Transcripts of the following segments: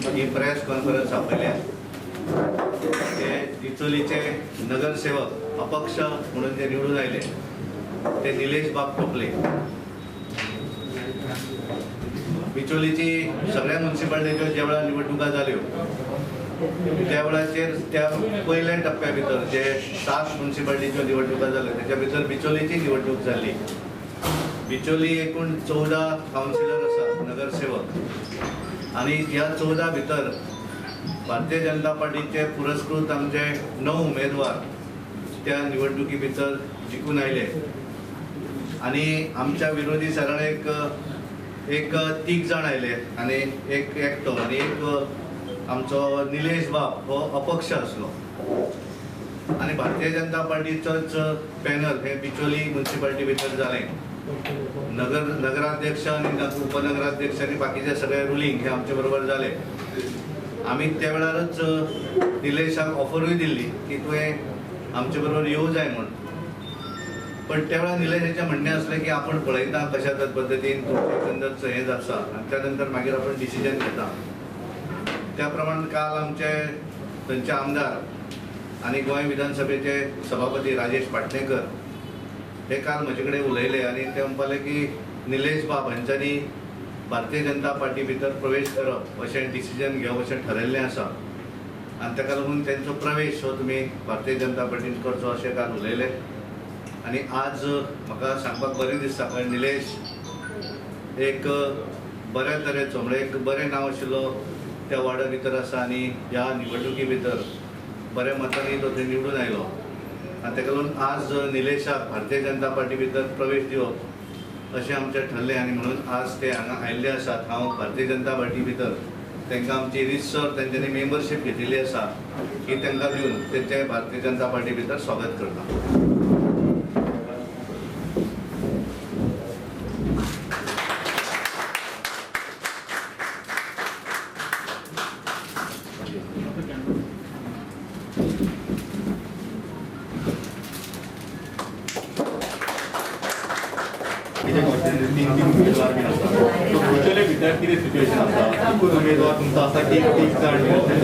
ही press conference आपयल्या ते डिचोलीचे नगरसेवक अपक्ष म्हणून जे निवडून आयले ते निलेश बाब टोपले. बिचोलीची सगळ्या म्युन्सिपाल्टीच्यो ज्या वेळार निवडणुका जाल्यो त्या वेळाचेर त्या पयल्या टप्प्या भितर जे 7 म्युन्सिपाल्टीच्यो निवडणुका जाल्यो त्याच्या भितर बिचोलीची निवडणूक जाल्ली. बिचोली एकूण 14 कावन्सिलर आसा नगरसेवक आनी ह्या 14 भितर भारतीय जनता पार्टीचे पुरस्कृत आमचे 9 उमेदवार त्या निवडणुकी भितर जिखून आयले आनी आमच्या विरोधी साधारण एक 3 जाण आयले आनी एक एकटो आनी एक आमचो निलेश बाब हो अपक्ष आसलो आनी भारतीय जनता पार्टीचोच पॅनल हे बिचोली म्युन्सिपाल्टी भितर जालें. नगराध्यक्ष आनी उपनगराध्यक्ष आनी बाकीचे सगळे रुलींग हे आमचे बरोबर जाले. आमी त्या वेळारच निलेशाक ऑफरूय दिल्ली की तुवें आमचे बरोबर येवं जाय म्हूण, पण त्या वेळार निलेशाचें म्हणणें आसलें की आपण पळयता कशा पद्दतीन तुमचें एकंदर हें आसा आनी त्या नंतर मागीर आपण डिसिजन घेता. त्या प्रमाण काल आमचे थंयचे आमदार आनी गोंय विधानसभेचे सभापती राजेश पाटणेकर हे काल म्हजे कडेन उलयले आनी ते म्हणपाले की निलेश बाब हांच्यांनी भारतीय जनता पार्टी भितर प्रवेश करप अशें डिसिजन घेवप अशें ठरयल्लें आसा आनी ताका लागून तेंचो प्रवेश हो तुमी भारतीय जनता पार्टीन करचो अशें काल उलयले. आनी आज म्हाका सांगपाक बरें दिसता कारण निलेश एक बऱ्या तरेचो म्हणजे एक बरें नांव आशिल्लो त्या वॉर्डा भितर आसा आनी ह्या निवडणुकी भितर बऱ्या मतांनी तो थंय निवडून आयलो आनी ताका लागून आज निलेशाक भारतीय जनता पार्टी भितर प्रवेश दिवप अशें आमचें ठरलें आनी म्हणून आज ते हांगा आयिल्ले आसात. हांव भारतीय जनता पार्टी भितर तांकां आमची रितसर तेंच्यांनी मेंबरशीप घेतिल्ली आसा ही तांकां दिवन तेंचें भारतीय जनता पार्टी भितर स्वागत करता.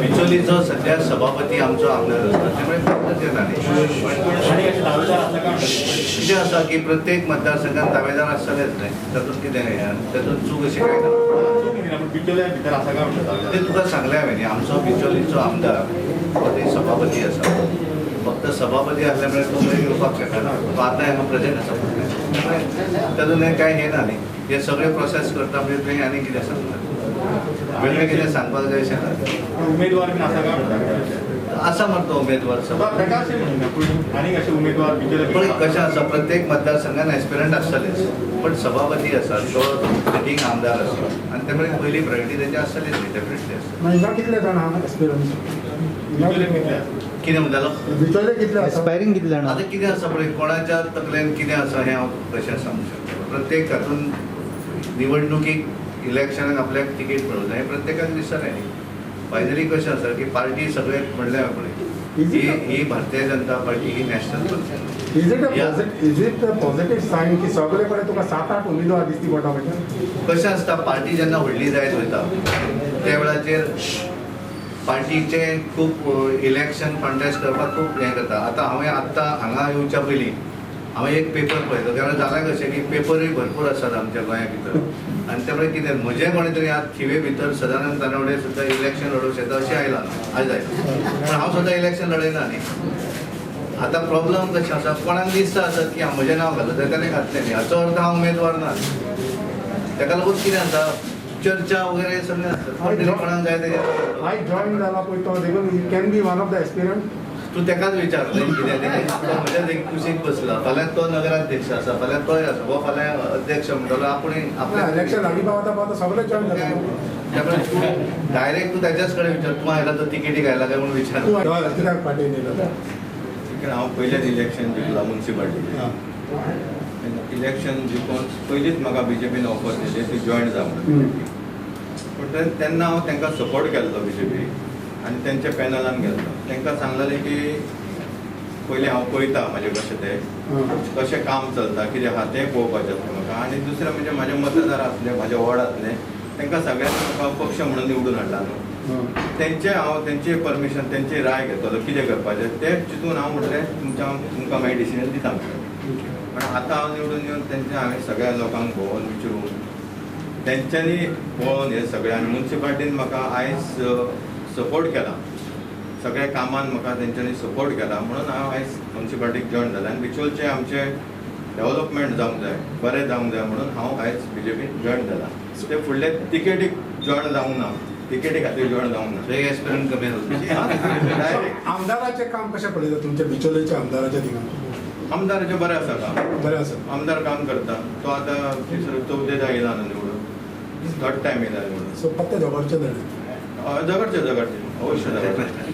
बिचोलीचो सध्या सभापती आमचो आमदार आसा त्यामुळे प्रश्नच येना न्ही. कितें आसा की प्रत्येक मतदारसंघात दावेदार आसतलेच न्ही, तातूंत कितें तातूंत चूक अशी काय ना. तें तुका सांगलें हांवें न्ही, आमचो बिचोलीचो आमदार हो ते सभापती आसा. फक्त सभापती आसल्या मुळे तो वयर येवपाक शकना, तो आतां हांगा प्रेझेंट आसा. त्यामुळे तातूंत कांय हें ना न्ही, हे सगळे प्रोसेस करता म्हणजे तुवें आनी कितें सांगता वेगळें कितें सांगपाक जाय अशें ना. उमेदवार बीन आसा काय म्हणटा? आसा मरे तो उमेदवार उमेदवार पण कशें आसा प्रत्येक मतदारसंघान एस्पिरंट आसतलेच, पण सभापती आसा तो सिटींग आमदार आसा आनी त्यामुळे पयली प्रायोरिटी तेजी आसतलीच न्ही, डेफिनेटली आसतली. कितले जाण आहा एस्पिरंट्स? कितें म्हणटालो? बिचोले कितले एस्पायरींग कितले जाण? आतां कितें आसा पळय कोणाच्या तकलेन कितें आसा हें हांव कशें सांगूंक शकता. प्रत्येक हातून निवडणुकीक इलेक्शनाक आपल्याक तिकीट मेळूंक जाय हें प्रत्येकाक दिसतलें न्ही. फायनली कशें आसा की पार्टी सगळे म्हणलें हांवें पळय ही भारतीय जनता पार्टी ही national party. Is it a positive sign की सगळे कडेन तुका 7-8 उमेदवार दिसती पडटा? कशें आसता पार्टी जेन्ना व्हडली जायत वयता त्या वेळाचेर पार्टीचे खूब इलेक्शन कॉन्टेस्ट करपाक खूब हें करता. आतां हांवें आत्तां हांगा येवच्या पयलीं हांवें एक पेपर पळयलो, कारण जालां कशें की पेपरूय भरपूर आसात आमच्या गोंया भितर आनी त्या प्रमाणे कितें म्हजें कोणें तरी आज थिवे भितर सदानंद तानवडे सुद्दां इलेक्शन लडोवंक शकता अशें आयलां आज आयलां, पूण हांव सुद्दां इलेक्शन लडयना न्ही. आतां प्रॉब्लम कशें आसा कोणाक दिसता आसत की हांव म्हजें नांव घातलें जाल्यार ताणें घातलें न्ही, हाचो अर्थ हांव उमेदवार ना. ताका लागून कितें आसा चर्चा वगैरे सगळें आसता, कोणाक जाय तेजें आयज जॉईन जाला पळय तो देखून he can be one of the aspirant. तूं तेकाच विचारलें कितें तें, तो म्हज्या कुशीक बसला, फाल्यां तो नगराध्यक्ष आसा, फाल्यां तोय आसा, हो फाल्यां अध्यक्ष म्हणटलो आपूण आपल्या इलेक्शन लागीं पावता पावता सगळे जॉईन जाता. त्यामुळे तूं डायरेक्ट तूं त्याच्याच कडेन विचार, तूं आयला तो तिकेटीक आयला काय म्हणून विचार. तूं कित्याक फाटीं येयलो? हांव पयलेंच इलेक्शन जिखला मुन्सिपाल्टी इलेक्शन जिखून पयलींच म्हाका बीजेपीन ऑफर दिली ती जॉयन जा म्हणून. पूण तेन्ना हांव तांकां सपोर्ट केल्लो बीजेपी आनी तेंच्या पॅनलान गेल्लो. तांकां सांगलेलें की पयलीं हांव पळयता म्हाजें कशें तें कशें काम चलता कितें आहा तें पळोवपाचें आसता म्हाका. आनी दुसरें म्हणजे म्हाजे मतदार आसले म्हाजे वॉर्ड आसले तांकां सगळ्यांक म्हाका पक्ष म्हणून निवडून हाडला न्हू, तेंचे हांव तेंचे परमिशन, तेंची राय घेतलो कितें करपाचें तें चिंतून हांव म्हटलें तुमकां मागीर डिसिजन दिता म्हणलें. पण आतां हांव निवडून येवन तेंचे हांवें सगळ्या लोकांक भोंवन विचारून तेंच्यांनी पळोवन हें सगळें, आनी मुन्सिपाल्टीन म्हाका आयज सपोर्ट केला, सगळ्या कामान म्हाका तेंच्यांनी सपोर्ट केला म्हणून हांव आयज मुन्सिपाल्टीक जॉयन जालें. आनी बिचोलचें आमचें डेवलपमेंट जावंक जाय, बरें जावंक जाय म्हणून हांव आयज बी जे पीन जॉयन जाला. ते फुडले तिकेटीक जॉयन जावंक ना, तिकेटी खातीर जॉयन जावंक ना. एक एस्पिरंट कमी जालो. डायरेक्ट आमदाराचें काम कशें पळयता तुमच्या बिचोलेच्या आमदाराच्या थिंगा? आमदाराचें बरें आसा काम, बरें आसा, आमदार काम करता तो. आतां तिसरो चवथेदा येयला न्हू निवडून, थर्ड टायम येयला निवडून. सो पत्ते झगडचे न्हय? झगडचे, झगडचे, अवश्य झगडचे.